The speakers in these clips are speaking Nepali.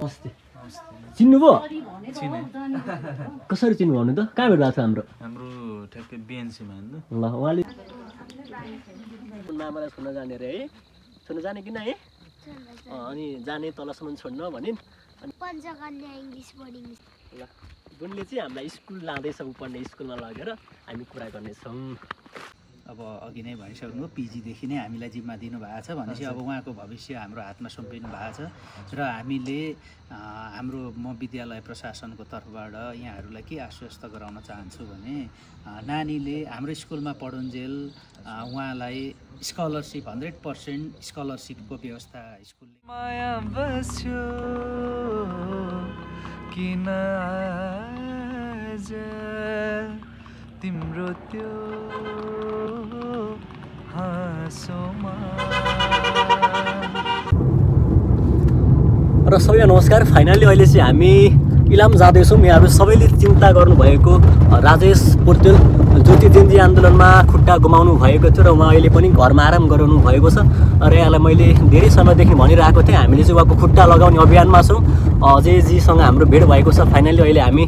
नमस्ते चिन्नुभयो कसरी चिन्नु भन्नु त कहाँ भेट भएको छ हाम्रो ठ्याक्कै बिएनसी मा हैन ल उहाँले मामालाई सुन्न जाने रे है सुन्न जाने किन है अनि जाने तलसम्म छोड्न भनिन् अनि पञ्चकन्या इंग्लिश बोर्डिङ ल बुनले चाहिँ हामीलाई स्कुल लाँदैछ उ पढ्ने स्कुलमा लगेर हामी कुरा गर्ने छौं अब अघि नै भनिसक्नु पीजी देखि नै हामीलाई जिम्मा दिनु भएको छ भनेपछि अब उहाँको भविष्य हाम्रो हातमा सुम्पिनु भएको छ र हामीले हाम्रो म विद्यालय प्रशासनको तर्फबाट यहाँहरूलाई के आश्वस्त गराउन चाहन्छु भने नानीले हाम्रो स्कुलमा पढुन्जेल उहाँलाई स्कलरशिप 100% स्कलरशिपको व्यवस्था स्कुलले माया बस्यो किन आज तिम्रो त्यो र सबैलाई नमस्कार फाइनली अहिले चाहिँ हामी इलाम जाँदैछौँ यहाँहरू सबैले चिन्ता गर्नुभएको राजेश पोर्तेल ज्योति जयन्ती आन्दोलनमा खुट्टा गुमाउनु भएको थियो र उहाँ अहिले पनि घरमा आराम गराउनु भएको छ र यहाँलाई मैले धेरै समयदेखि भनिरहेको थिएँ हामीले चाहिँ उहाँको खुट्टा लगाउने अभियानमा छौँ अजयजीसँग हाम्रो भेट भएको छ फाइनली अहिले हामी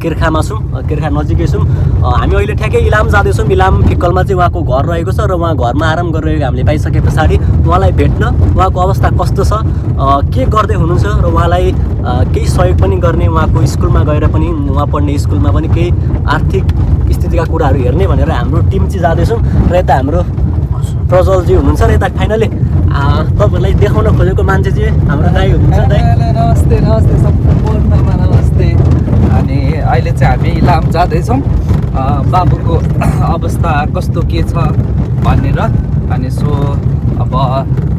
किर्खामा छौँ किर्खा नजिकै छौँ हामी अहिले ठ्याक्कै इलाम जाँदैछौँ इलाम फिक्कलमा चाहिँ उहाँको घर रहेको छ र उहाँ घरमा आराम गरिरहेको हामीले पाइसके पछाडि उहाँलाई भेट्न उहाँको अवस्था कस्तो छ के गर्दै हुनुहुन्छ र उहाँलाई केही सहयोग पनि गर्ने उहाँको स्कुलमा गएर पनि उहाँ पढ्ने स्कुलमा पनि केही आर्थिक स्थितिका कुराहरू हेर्ने भनेर हाम्रो टिम चाहिँ जाँदैछौँ र यता हाम्रो प्रज्वलजी हुनुहुन्छ र यता फाइनली तपाईँहरूलाई देखाउन खोजेको मान्छे चाहिँ हाम्रो दाइ हुनुहुन्छ दाइ नमस्ते नमस्ते सम्पूर्णमा नमस्ते अनि अहिले चाहिँ हामी इलाम जाँदैछौँ बाबुको अवस्था कस्तो के छ भनेर अनि सो अब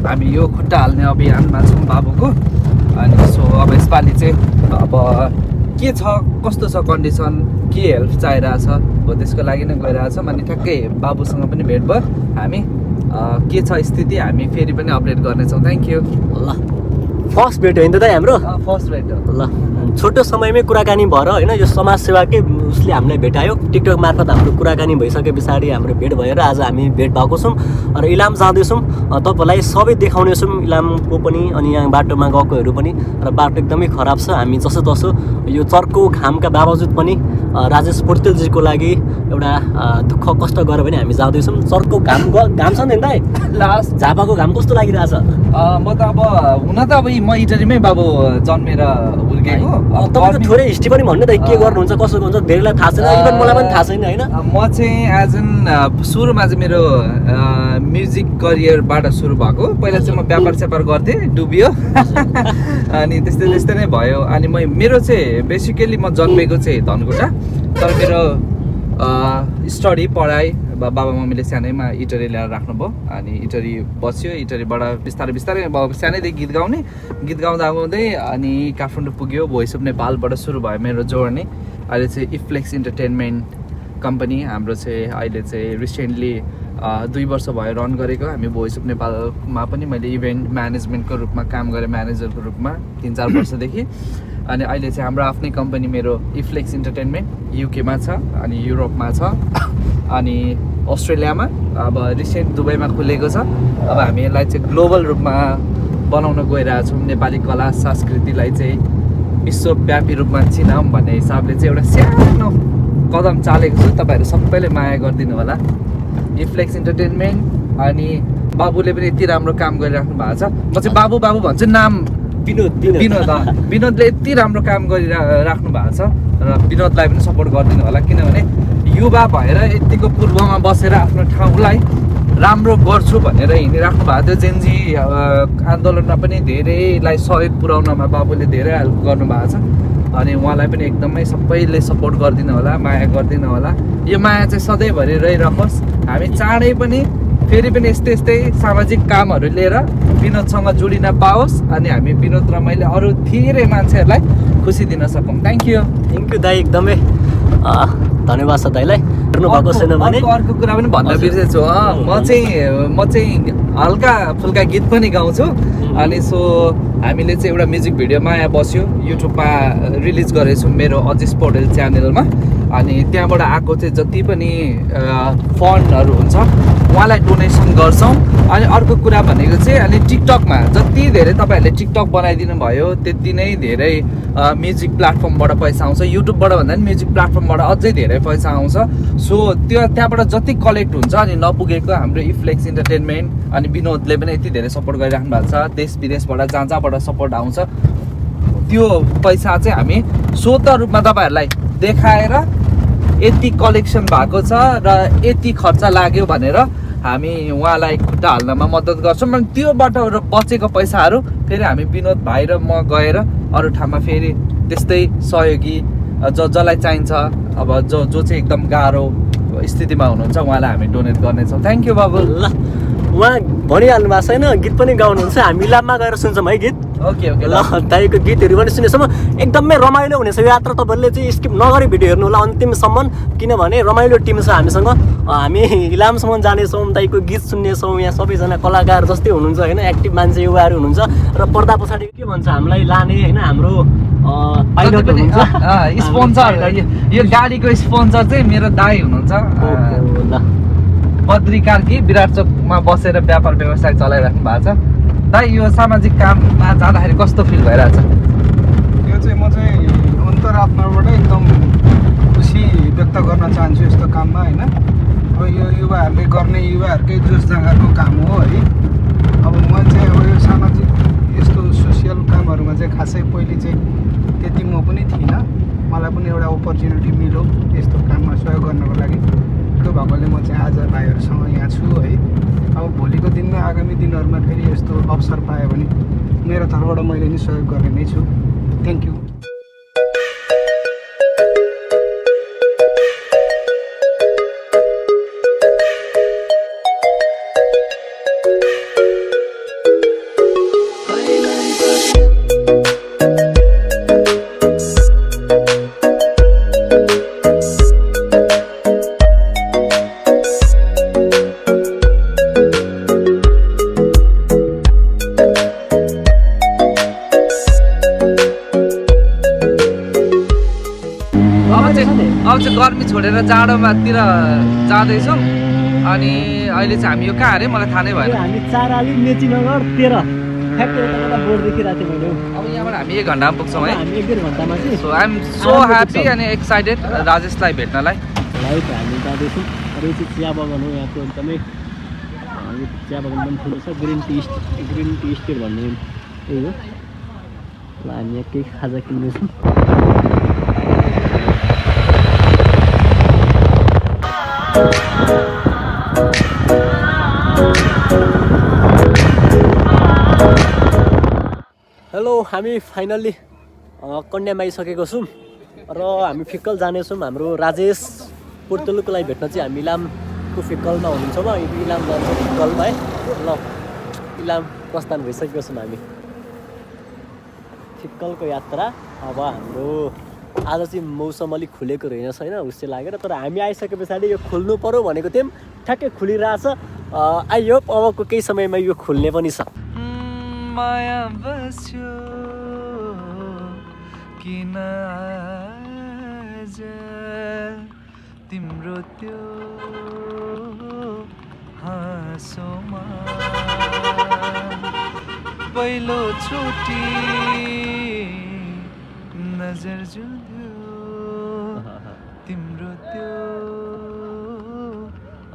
हामी यो खुट्टा हाल्ने अभियानमा छौँ बाबुको अनि सो अब यसपालि चाहिँ अब के छ कस्तो छ कन्डिसन के हेल्प चाहिरहेछ हो त्यसको लागि नै गइरहेछौँ अनि ठ्याक्कै बाबुसँग पनि भेट भयो हामी के छ स्थिति हामी फेरि पनि अपडेट गर्नेछौँ थ्याङ्क यू ल फर्स्ट भेट हो नि त दाइ हाम्रो फर्स्ट भेट हो ल छोटो समयमै कुराकानी भएर होइन यो समाजसेवाकै उसले हामीलाई भेटायो टिकटक मार्फत हाम्रो कुराकानी भइसके पछाडि हाम्रो भेट भएर आज हामी भेट भएको छौँ र इलाम जाँदैछौँ तपाईँहरूलाई सबै देखाउनेछौँ इलामको पनि अनि यहाँ बाटोमा गएकोहरू पनि र बाटो एकदमै खराब छ हामी जसो तसो यो चर्को घामका बावजुद पनि राजेश पोर्तेलजीको लागि एउटा दुःख कष्ट गरेर पनि हामी जाँदैछौँ चर्को घाम छ नि दाइ लास्ट झापाको घाम कस्तो लागिरहेछ म त अब हुन त अब म इटरीमै बाबु जन्मेर हुर्केको तपाईँको थोरै हिस्ट्री पनि भन्नु त के गर्नुहुन्छ कसो गर्नुहुन्छ धेरैलाई थाहा छैन इभन मलाई पनि थाहा छैन होइन म चाहिँ एज एन सुरुमा चाहिँ मेरो म्युजिक करियरबाट सुरु भएको पहिला चाहिँ म व्यापार स्यापार गर्थेँ डुबियो अनि त्यस्तै त्यस्तै नै भयो अनि मेरो चाहिँ बेसिकली म जन्मेको चाहिँ धनकुटा तर मेरो स्टडी पढाइ बाबा मम्मीले सानैमा इटरी ल्याएर राख्नुभयो अनि इटरी बस्यो इटरीबाट बिस्तारै बिस्तारै अब सानैदेखि गीत गाउँदा गाउँदै अनि काठमाडौँ पुग्यो भोइस अफ नेपालबाट सुरु भयो मेरो जर्नी अहिले चाहिँ इफ्लेक्स इन्टरटेनमेन्ट कम्पनी हाम्रो चाहिँ अहिले चाहिँ रिसेन्टली 2 वर्ष भयो रन गरेको हामी भोइस अफ नेपालमा पनि मैले इभेन्ट म्यानेजमेन्टको रूपमा काम गरेँ म्यानेजरको रूपमा 3-4 वर्षदेखि अनि अहिले चाहिँ हाम्रो आफ्नै कम्पनी मेरो इफ्लेक्स इन्टरटेनमेन्ट युकेमा छ अनि युरोपमा छ अनि अस्ट्रेलियामा अब रिसेन्ट दुबईमा खुलेको छ अब हामी यसलाई चाहिँ ग्लोबल रूपमा बनाउन गइरहेछौँ नेपाली कला संस्कृतिलाई चाहिँ विश्वव्यापी रूपमा चिनाऊँ भन्ने हिसाबले चाहिँ एउटा सानो कदम चालेको छु तपाईँहरू सबैले माया गरिदिनु होला इफ्लेक्स इन्टरटेनमेन्ट अनि बाबुले पनि यति राम्रो काम गरिराख्नु भएको छ म चाहिँ बाबु भन्छु नाम विनोदले यति राम्रो काम गरिराख्नु भएको छ र विनोदलाई पनि सपोर्ट गरिदिनु होला किनभने युवा भएर यतिको पूर्वमा बसेर आफ्नो ठाउँलाई राम्रो गर्छु भनेर हिँडिराख्नु भएको थियो जेनजी आन्दोलनमा पनि धेरैलाई सहयोग पुर्याउनमा बाबुले धेरै हेल्प गर्नुभएको छ अनि उहाँलाई पनि एकदमै सबैले सपोर्ट गरिदिनु होला माया गरिदिनु होला यो माया चाहिँ सधैँभरि रहिरहोस् हामी चाँडै पनि फेरि पनि यस्तै सामाजिक कामहरू लिएर विनोदसँग जोडिन पाओस् अनि हामी विनोद र मैले अरू धेरै मान्छेहरूलाई खुसी दिन सकौँ थ्याङ्क यू दाइ एकदमै धन्यवाद छ दाइलाई हेर्नु भएको छैन भने अर्को कुरा पनि भन्न बिर्सेछु म चाहिँ हल्का फुल्का गीत पनि गाउँछु अनि सो हामीले चाहिँ एउटा म्युजिक भिडियो माया बस्यो युट्युबमा रिलिज गरेछौँ मेरो अजिस पौडेल च्यानलमा अनि त्यहाँबाट आएको चाहिँ जति पनि फन्डहरू हुन्छ उहाँलाई डोनेसन गर्छौँ। अनि अर्को कुरा भनेको चाहिँ अनि टिकटकमा जति धेरै तपाईँहरूले टिकटक बनाइदिनु भयो त्यति नै धेरै म्युजिक प्लेटफर्मबाट पैसा आउँछ। युट्युबबाट भन्दा पनि म्युजिक प्लेटफर्मबाट अझै धेरै पैसा आउँछ। सो त्यहाँबाट जति कलेक्ट हुन्छ अनि नपुगेको हाम्रो इफ्लेक्स इन्टरटेनमेन्ट अनि विनोदले पनि यति धेरै सपोर्ट गरिराख्नु भएको छ। देश विदेशबाट जहाँ जहाँबाट सपोर्ट आउँछ त्यो पैसा चाहिँ हामी स्वतः रूपमा तपाईँहरूलाई देखाएर यति कलेक्सन भएको छ र यति खर्च लाग्यो भनेर हामी उहाँलाई खुट्टा हाल्नमा मद्दत गर्छौँ। अनि त्योबाट बचेको पैसाहरू फेरि हामी विनोद भाइ र म गएर अरू ठाउँमा फेरि त्यस्तै सहयोगी जसलाई चाहिन्छ अब जो चाहिँ एकदम गाह्रो स्थितिमा हुनुहुन्छ उहाँलाई हामी डोनेट गर्नेछौँ। थ्याङ्क यू बाबु। ल उहाँ भनिहाल्नु भएको छैन, गीत पनि गाउनुहुन्छ, हामी इलाममा गएर सुन्छौँ है गीत। ओके ओके ल दाइको गीतहरू पनि सुनेछौँ। एकदमै रमाइलो हुनेछ यो यात्रा, तपाईँहरूले चाहिँ स्किप नगरी भिडियो हेर्नु होला अन्तिमसम्म, किनभने रमाइलो टिम छ हामीसँग। हामी इलामसम्म जानेछौँ, दाइको गीत सुन्नेछौँ। यहाँ सबैजना कलाकार जस्तै हुनुहुन्छ होइन, एक्टिभ मान्छे युवाहरू हुनुहुन्छ र पर्दा पछाडि के भन्छ हामीलाई लाने होइन हाम्रो पाइलट हुनुहुन्छ। स्पोन्सर यो गाडीको स्पोन्सर चाहिँ मेरो दाइ हुनुहुन्छ बद्री कार्की, विराट चोकमा बसेर व्यापार व्यवसाय चलाइराख्नु भएको छ। दाइ यो सामाजिक काममा जाँदाखेरि कस्तो फिल भइरहेछ? यो चाहिँ म चाहिँ अन्तरात्माबाट एकदम खुसी व्यक्त गर्न चाहन्छु यस्तो काममा होइन। अब यो युवाहरूले गर्ने युवाहरूकै जोस जाँगरको काम हो है। अब म चाहिँ अब यो सामाजिक यस्तो सोसियल कामहरूमा चाहिँ खासै पहिले चाहिँ त्यति म पनि थिइनँ। मलाई पनि एउटा अपर्च्युनिटी मिल्यो यस्तो काममा सहयोग गर्नको लागि। त्यो भएकोले म चाहिँ आज भाइहरूसँग यहाँ छु है। अब भोलिको दिनमा आगामी दिनहरूमा फेरि यस्तो अवसर पायो भने मेरो तर्फबाट मैले नि सहयोग गर्ने नै छु। Thank you. अब चाहिँ गर्मी छोडेर जाडोमातिर जाँदैछौँ। अनि अहिले चाहिँ हामी यो कहाँ अरे मलाई थाहा नै भएन। हामी 4 आली मेचीनगर 13 ठ्याक्कै यता बोर्ड देखिरहेको थियो मैले। अब यहाँबाट हामी 1 घन्टामा पुग्छौँ है। हामी 1-1.5 घन्टामा चाहिँ so I am so happy अनि एक्साइटेड राजेशलाई भेट्नलाई। लाइट हामी जाँदैछौँ। र यो चाहिँ चिया बगान हो, यहाँको एकदमै यो चिया बगान पनि ठुलो छ। ग्रिन टी स्टेट भन्ने यही हो। ल हामी यहाँ केही खाजा किन्दैछौँ। हेलो, हामी फाइनल्ली कन्यामा आइसकेको छौँ र हामी फिक्कल जानेछौँ। हाम्रो राजेश पोर्तुलकोलाई भेट्न चाहिँ हामी इलामको फिक्कलमा हुनुहुन्छ म। इलाम जान्छ फिक्कलमा है। ल इलाम प्रस्थान भइसकेको छौँ हामी। फिक्कलको यात्रा अब हाम्रो आज चाहिँ मौसम अलिक खुलेको रहेनछ होइन, उसै लागेर। तर हामी आइसके पछाडि यो खोल्नु पऱ्यो भनेको थियौँ, ठ्याक्कै खुलिरहेछ। आई होप अबको केही समयमा यो खुल्ने पनि छ। माया बस्यो किन आज तिम्रो त्यो हाँसोमा पहिलो चोटि नजर जुध्यो तिम्रो त्यो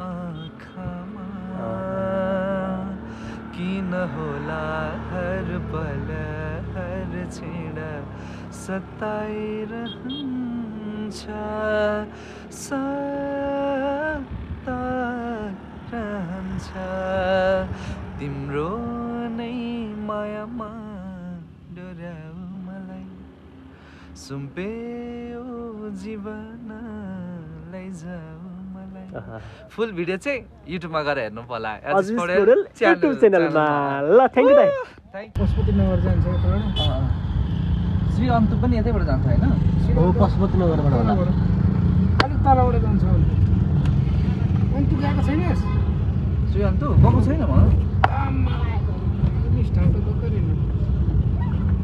आँखामा किन होला हर पल हर क्षण सताइरहन्छ सताइरहन्छ तिम्रो नै मायामा डोर्याऊ मलाई सुम्पेऊ जीवन लैजाऊ मलाई। फुल भिडियो चाहिँ युट्युबमा गएर हेर्नु पर्ला युट्युब च्यानलमा। ल थ्याङ्क यू दाइ। पशुपति नगर जान्छ यताबाट। श्री अन्तु पनि यतैबाट जान्छ होइन? हो पशुपति नगरबाट होला। अलिक तलबाट जान्छ। अन्तु गएको छैनस्? श्री अन्तु गएको छैन म।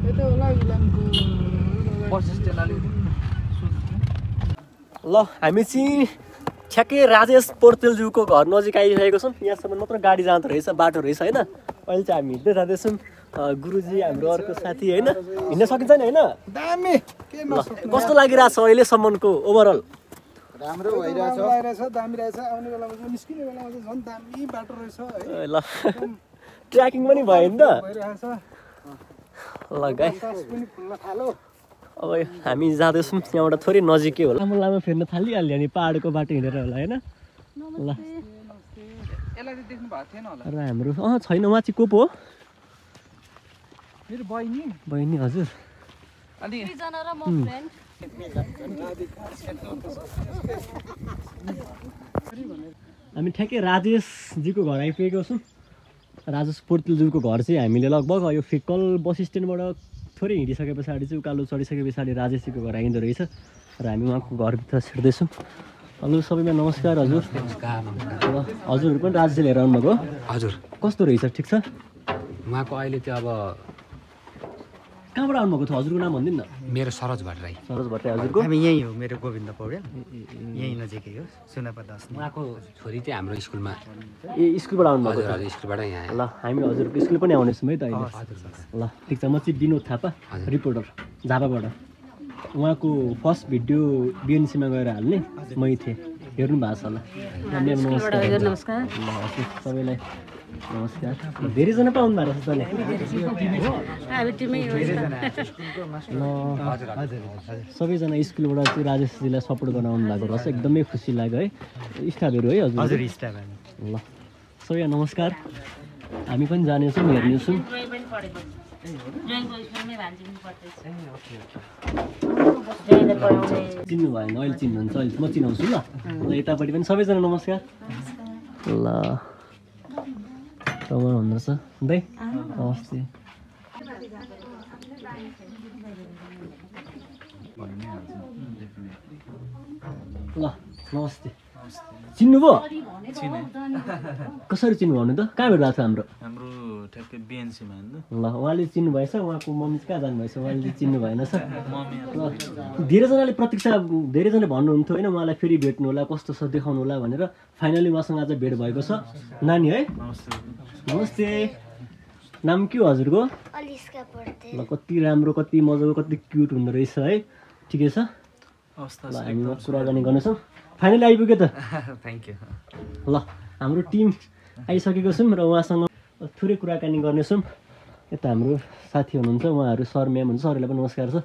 यता होला इलामको बस स्ट्यान्ड अलिक ल हामी चाहिँ ठ्याक्कै राजेश पोर्तेलज्यूको घर नजिक आइसकेको छौँ। यहाँसम्म मात्र गाडी जाँदो रहेछ, बाटो रहेछ होइन। अहिले चाहिँ हामी हिँड्दै जाँदैछौँ। गुरुजी हाम्रो अर्को साथी होइन, हिँड्न सकिन्छ नि होइन? दामी के ल कस्तो लागिरहेछ अहिलेसम्मको ओभरअल? राम्रो भइरहेछ, दामी रहेछ। आउने बेलामा चाहिँ निस्किने बेलामा चाहिँ झन् दामी बाटो रहेछ है। ल ट्र्याकिङ पनि भयो नि त। भइरहेछ। ल गाई पनि फुल्न थाल्यो। अब हामी जाँदैछौँ यहाँबाट थोरै नजिकै होला। लामो लामो फेर्न थालिहाल्यो नि पाहाडको बाटो हिँडेर होला होइन। ल यसलाई चाहिँ देख्नु भएको थिएन होला। र हाम्रो छैन, उहाँ चाहिँ को पो हो? मेरो बहिनी बहिनी हजुर। अनि हामी ठ्याक्कै राजेशजीको घर आइपुगेको छौँ। राजेश पोर्तेलज्यूको घर चाहिँ हामीले लगभग यो फिक्कल बस स्ट्यान्डबाट थोरै हिँडिसके पछाडि चाहिँ उकालो चढिसके पछाडि राजेशजीको घर आइँदो रहेछ र हामी उहाँको घरभित्र छिर्दैछौँ। हेलो सबैमा नमस्कार हजुर। ल हजुरहरू पनि राजेशले लिएर आउनुभएको? हजुर कस्तो रहेछ, ठिक छ? उहाँको अहिले त्यो अब कहाँबाट आउनुभएको थियो हजुरको नाम भनिदिनु न। मेरो सरोज भट्टराई सरोज भट्टराई हजुरको? हामी यहीँ हो, मेरो गोविन्द पौडेल यहीँ नजिकै हो, सुनापा 10। उहाँको छोरी चाहिँ हाम्रो स्कुलमा ए स्कुलबाट आउनुभएको? हजुर हजुर स्कुलबाट यहाँ ल हामी हजुरको स्कुल पनि आउनेछौँ है त अहिले। ल ठिक छ, म चाहिँ विनोद थापा रिपोर्टर झापाबाट। उहाँको फर्स्ट भिडियो बिएनसीमा गएर हाल्ने मै थिएँ, हेर्नु भएको छ होला। म्याम नमस्कार। नमस्कार। ल हजुर सबैलाई नमस्कार। धेरैजना पो आउनु भएको रहेछ तले। ल सबैजना स्कुलबाट चाहिँ राजेशजीलाई सपोर्ट गर्न आउनु भएको रहेछ, एकदमै खुसी लाग्यो है। स्टाफहरू है हजुर? हजुर स्टाफ। ल सबैलाई नमस्कार। हामी पनि जानेछौँ, हेर्नेछौँ। चिन्नु भएन, अहिले चिन्नुहुन्छ, अहिले म चिनाउँछु ल। ल यतापट्टि पनि सबैजना नमस्कार। ल रमाइलो हुँदोरहेछ दाइ, नमस्ते। ल नमस्ते। चिन्नुभयो? कसरी चिन्नु भन्नु त? कहाँ भेट भएको छ हाम्रो? हाम्रो ठ्याक्कै बिएनसीमा होइन। ल उहाँले चिन्नु भएछ, उहाँको मम्मी कहाँ जानुभएछ, उहाँले चिन्नु भएन छ। धेरैजनाले प्रतीक्षा, धेरैजना भन्नुहुन्थ्यो होइन उहाँलाई फेरि भेट्नु होला, कस्तो छ देखाउनु होला भनेर। फाइनली उहाँसँग आज भेट भएको छ। नानी है नमस्ते, नाम के हो हजुरको? अलिस्का पोर्तेल। ल कति राम्रो, कति मजाको, कति क्युट हुँदो रहेछ है। ठिकै छ, ल हामी कुराकानी गर्नेछौँ। फाइनली आइपुग्यो त? Thank you. ल हाम्रो टिम आइसकेको छौँ र उहाँसँग थोरै कुराकानी गर्नेछौँ। यता हाम्रो साथी हुनुहुन्छ, उहाँहरू सर म्याम हुनुहुन्छ, सरहरूलाई पनि नमस्कार छ।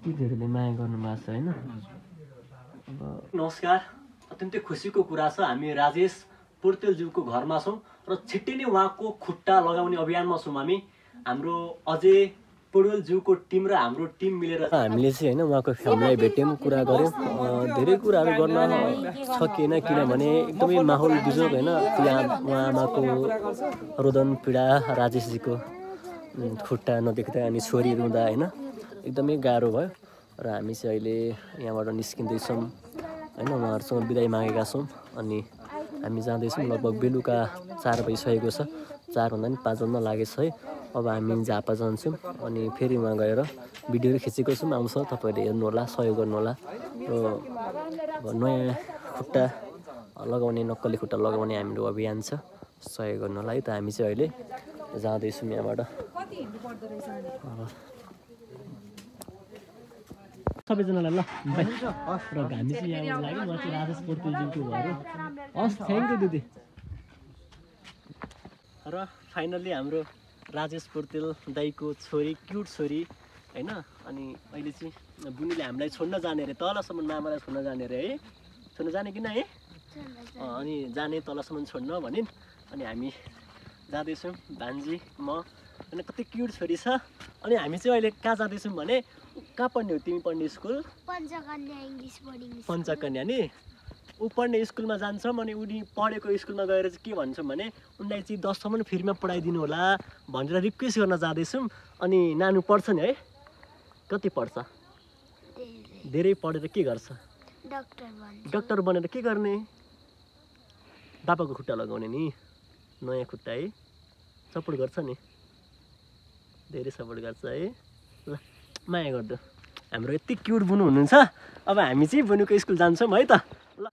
दिदीहरूले माया गर्नुभएको छ होइन। नमस्कार, अत्यन्तै खुसीको कुरा छ, हामी राजेश पोर्तेलज्यूको घरमा छौँ र छिट्टै नै उहाँको खुट्टा लगाउने अभियानमा छौँ हामी। हाम्रो अजय पौडेलज्यूको टिम र हाम्रो टिम मिलेर हामीले चाहिँ होइन उहाँको फ्यामिलीलाई भेट्यौँ, कुरा गऱ्यौँ। धेरै कुराहरू गर्न सकिएन किनभने एकदमै माहौल बिजोग होइन। यहाँ उहाँ आमाको रोदन पीडा, राजेशजीको खुट्टा नदेख्दा अनि छोरी रुँदा होइन एकदमै गाह्रो भयो र हामी चाहिँ अहिले यहाँबाट निस्किँदैछौँ होइन। उहाँहरूसँग बिदाई मागेका छौँ अनि हामी जाँदैछौँ। लगभग बेलुका 4 बजिसकेको छ, 4 भन्दा पनि 5 बज्न लागेछ है। अब हामी झापा जान्छौँ अनि फेरि उहाँ गएर भिडियोहरू खिचेको छौँ, आउँछ, तपाईँहरूले हेर्नुहोला, सहयोग गर्नुहोला। र अब नयाँ खुट्टा लगाउने, नक्कली खुट्टा लगाउने हाम्रो अभियान छ, सहयोग गर्नुहोला है त। हामी चाहिँ अहिले जाँदैछौँ यहाँबाट। सबैजनालाई ल बाई। र हामी चाहिँ यहाँबाट लाग्यो, म चाहिँ राजेश पोर्तेलज्यूको घर हो। हस् थ्याङ्क यू दिदी। र फाइनल्ली हाम्रो राजेश पोर्तेल दाईको छोरी, क्युट छोरी होइन। अनि अहिले चाहिँ बुनीले हामीलाई छोड्न जाने अरे, तलसम्म मामालाई छोड्न जाने अरे है। छोड्न जाने कि न है? अनि जाने तलसम्म छोड्न भनिन्। अनि हामी जाँदैछौँ, भान्जी म होइन। कति क्युट छोरी छ। अनि हामी चाहिँ अहिले कहाँ जाँदैछौँ भने, कहाँ पढ्ने हो तिमी पढ्ने school? Panchakanya English boarding school. Panchakanya नि ऊ पढ्ने स्कुलमा जान्छौँ। अनि उनी पढेको स्कुलमा गएर चाहिँ के भन्छौँ भने उनलाई चाहिँ 10सम्म फ्रीमा पढाइदिनु होला भनेर रिक्वेस्ट गर्न जाँदैछौँ। अनि नानु पढ्छ नि है? कति पढ्छ? धेरै पढेर के गर्छ? डक्टर बनेर के गर्ने? बाबाको खुट्टा लगाउने नि, नयाँ खुट्टा है। सपोर्ट गर्छ नि, धेरै सपोर्ट गर्छ है। ल माया गर्दो हाम्रो यति क्युट बुनु हुनुहुन्छ अब हामी चाहिँ बुनुको स्कुल जान्छौँ है त ल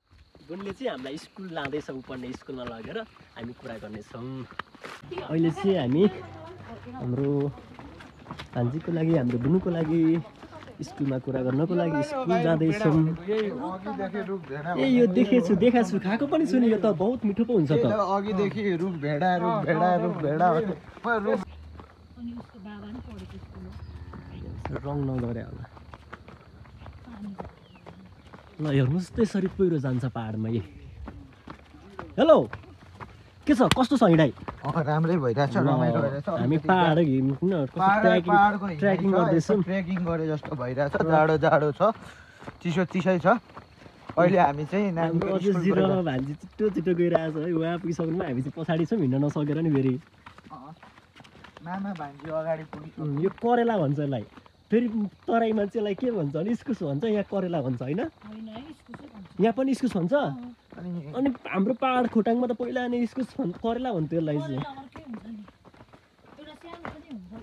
बुनुले चाहिँ हामीलाई स्कुल लाँदैछ ऊ पढ्ने स्कुलमा लगेर हामी कुरा गर्नेछौँ अहिले चाहिँ हामी हाम्रो भान्जीको लागि हाम्रो बुनुको लागि स्कुलमा कुरा गर्नको लागि स्कुल जाँदैछौँ ए यो देखेको छु खाएको पनि छु नि यो त बहुत मिठो पो हुन्छ त अघिदेखि रुख भेडा रङ नगरे होला ल हेर्नुहोस् त्यसरी पहिरो जान्छ पाहाडमा यही हेलो के छ कस्तो छ हिँडाइ राम्रै भइरहेछ रमाइलो भइरहेछ हामी पाहाड हिँड्न ट्रेकिङ गर्दैछौँ ट्रेकिङ गरे जस्तो भइरहेछ जाडो छ चिसै छ अहिले हामी चाहिँ भान्जी छिटो गइरहेछ है उहाँ पुगिसक्नुमा हामी चाहिँ पछाडि छौँ हिँड्न नसकेर नि फेरि मामा भान्जी अगाडि पुगिसक्यो यो करेला भन्छ यसलाई फेरि तराई मान्छेलाई के भन्छ भने इस्कुस भन्छ यहाँ करेला भन्छ होइन यहाँ पनि इस्कुस भन्छ अनि हाम्रो पाहाड खोटाङमा त पहिला अनि इस्कुस करेला भन्थ्यो यसलाई चाहिँ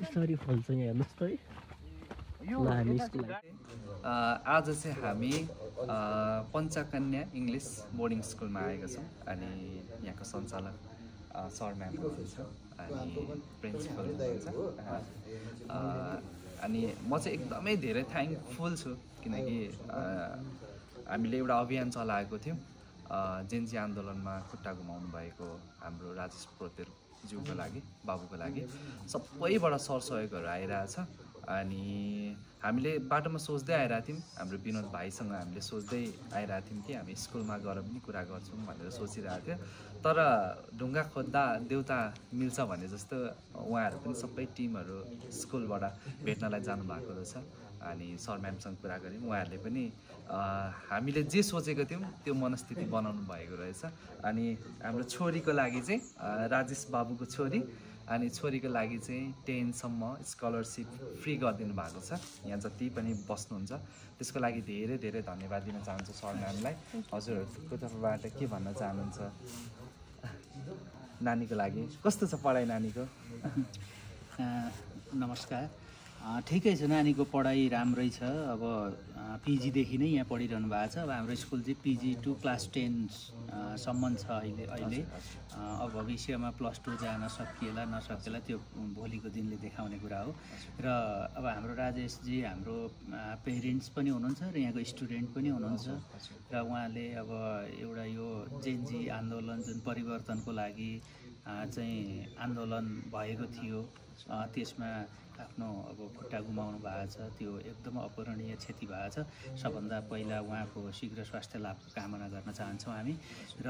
यसरी फल्छ यहाँ हेर्नुहोस् त है ल हामी स्कुल आज चाहिँ हामी पञ्चकन्या इङ्ग्लिस बोर्डिङ स्कुलमा आएका छौँ अनि यहाँको सञ्चालक सर म्याम हुनुहुन्छ अनि प्रिन्सिपल हुनुहुन्छ अनि म चाहिँ एकदमै धेरै थ्याङ्कफुल छु किनकि हामीले एउटा अभियान चलाएको थियौँ जेन्जी आन्दोलनमा खुट्टा गुमाउनु भएको हाम्रो राजेश प्रोतेलज्यूको लागि बाबुको लागि सबैबाट सरसहयोगहरू आइरहेछ अनि हामीले बाटोमा सोच्दै आइरहेको थियौँ हाम्रो विनोद भाइसँग हामीले सोच्दै आइरहेको थियौँ कि हामी स्कुलमा गएर पनि कुरा गर्छौँ भनेर सोचिरहेको थियो तर ढुङ्गा खोज्दा देउता मिल्छ भने जस्तो उहाँहरू पनि सबै टिमहरू स्कुलबाट भेट्नलाई जानुभएको रहेछ अनि सर म्यामसँग कुरा गऱ्यौँ उहाँहरूले पनि हामीले जे सोचेको थियौँ त्यो मनस्थिति बनाउनु भएको रहेछ अनि हाम्रो छोरीको लागि चाहिँ राजेश बाबुको छोरी अनि छोरीको लागि चाहिँ 10सम्म स्कलरसिप फ्री गरिदिनु भएको छ यहाँ जति पनि बस्नुहुन्छ त्यसको लागि धेरै धेरै धन्यवाद दिन चाहन्छु सर म्यामलाई हजुरहरूको तर्फबाट के भन्न चाहनुहुन्छ नानीको लागि कस्तो छ पढाइ नानीको नमस्कार ठिकै छ नानीको पढाइ राम्रै छ अब पिजीदेखि नै यहाँ पढिरहनु भएको छ अब हाम्रो स्कुल चाहिँ पिजी टु क्लास 10 सम्म छ अहिले अब भविष्यमा +2 जान नसकिएला त्यो भोलिको दिनले देखाउने कुरा हो र अब हाम्रो राजेशजी हाम्रो पेरेन्ट्स पनि हुनुहुन्छ र यहाँको स्टुडेन्ट पनि हुनुहुन्छ र उहाँले अब एउटा यो जेन्जी आन्दोलन जुन परिवर्तनको लागि चाहिँ आन्दोलन भएको थियो त्यसमा आफ्नो अब खुट्टा गुमाउनु भएको छ त्यो एकदम अपूरणीय क्षति भएको छ सबभन्दा पहिला उहाँको शीघ्र स्वास्थ्य लाभको कामना गर्न चाहन्छौँ हामी र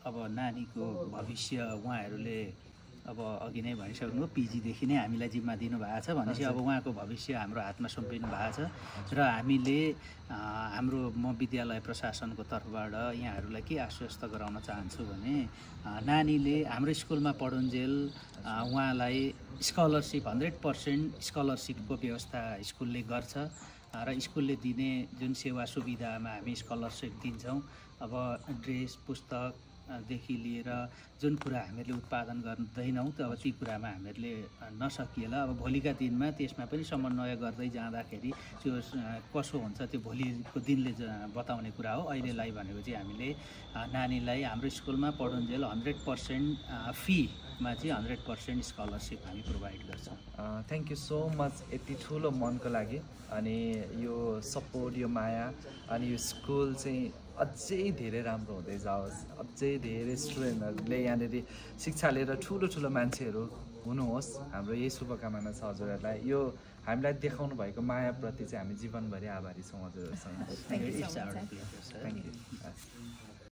अब नानीको भविष्य उहाँहरूले अब अघि नै भनिसक्नु पिजीदेखि नै हामीलाई जिम्मा दिनुभएको छ भनेपछि अब उहाँको भविष्य हाम्रो हातमा सुम्पिनु भएको छ र हामीले हाम्रो म विद्यालय प्रशासनको तर्फबाट यहाँहरूलाई के आश्वस्त गराउन चाहन्छु भने नानीले हाम्रो स्कुलमा पढुन्जेल उहाँलाई स्कलरसिप 100% स्कलरसिपको व्यवस्था स्कुलले गर्छ र स्कुलले दिने जुन सेवा सुविधामा हामी स्कलरसिप दिन्छौँ अब ड्रेस पुस्तकदेखि लिएर जुन कुरा हामीहरूले उत्पादन गर्दैनौँ त अब ती कुरामा हामीहरूले नसकिएला अब भोलिका दिनमा त्यसमा पनि समन्वय गर्दै जाँदाखेरि त्यो कसो हुन्छ त्यो भोलिको दिनले बताउने कुरा हो अहिलेलाई भनेको चाहिँ हामीले नानीलाई हाम्रो स्कुलमा पढुन्जेल 100% फीमा चाहिँ 100% स्कलरसिप हामी प्रोभाइड गर्छौँ थ्याङ्क यू सो मच यति ठुलो मनको लागि अनि यो सपोर्ट यो माया अनि यो स्कुल चाहिँ अझै धेरै राम्रो हुँदै जाओस् अझै धेरै स्टुडेन्टहरूले यहाँनिर शिक्षा लिएर ठुलो ठुलो मान्छेहरू हुनुहोस् हाम्रो यही शुभकामना छ हजुरहरूलाई यो हामीलाई देखाउनु भएको मायाप्रति चाहिँ हामी जीवनभरि आभारी छौँ हजुरहरूसँग थ्याङ्क यू